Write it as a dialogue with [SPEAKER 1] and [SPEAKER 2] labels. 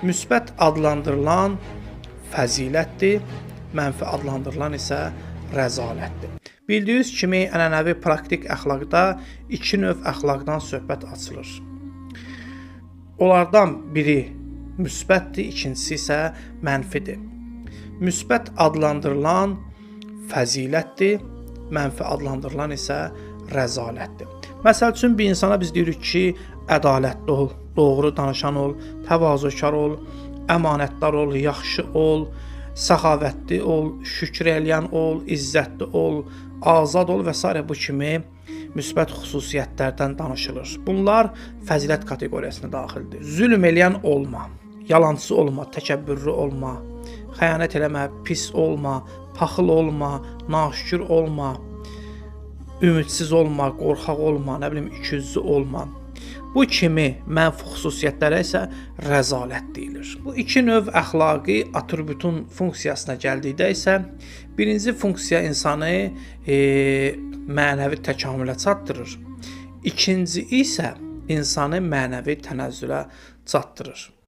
[SPEAKER 1] Müsbət adlandırılan fəzilətdir, mənfi adlandırılan isə rəzalətdir. Bildiyiniz kimi ənənəvi praktik əxlaqda iki növ əxlaqdan söhbət açılır. Onlardan biri müsbətdir, ikincisi isə mənfidir. Müsbət adlandırılan fəzilətdir, mənfi adlandırılan isə rəzalətdir. Məsəl üçün bir insana biz deyirik ki, ədalətli ol, doğru danışan ol, təvazökar ol, əmanətdar ol, yaxşı ol, səxavətli ol, şükr eləyən ol, izzətli ol, azad ol və s. bu kimi müsbət xüsusiyyətlərdən danışılır. Bunlar fəzilət kateqoriyasına daxildir. Zülm eləyən olma, yalançı olma, təkəbbürlü olma, xəyanət eləmə, pis olma, paxıl olma, naşükür olma, ümidsiz olma, qorxaq olma, nə bilim ikiyüzlü olma. Bu kimi mənfi xüsusiyyətlərə isə rəzalət deyilir. Bu iki növ əxlaqi atributun funksiyasına gəldikdə isə birinci funksiya insanı mənəvi təkamülə çatdırır. İkinci isə insanı mənəvi tənəzzülə çatdırır.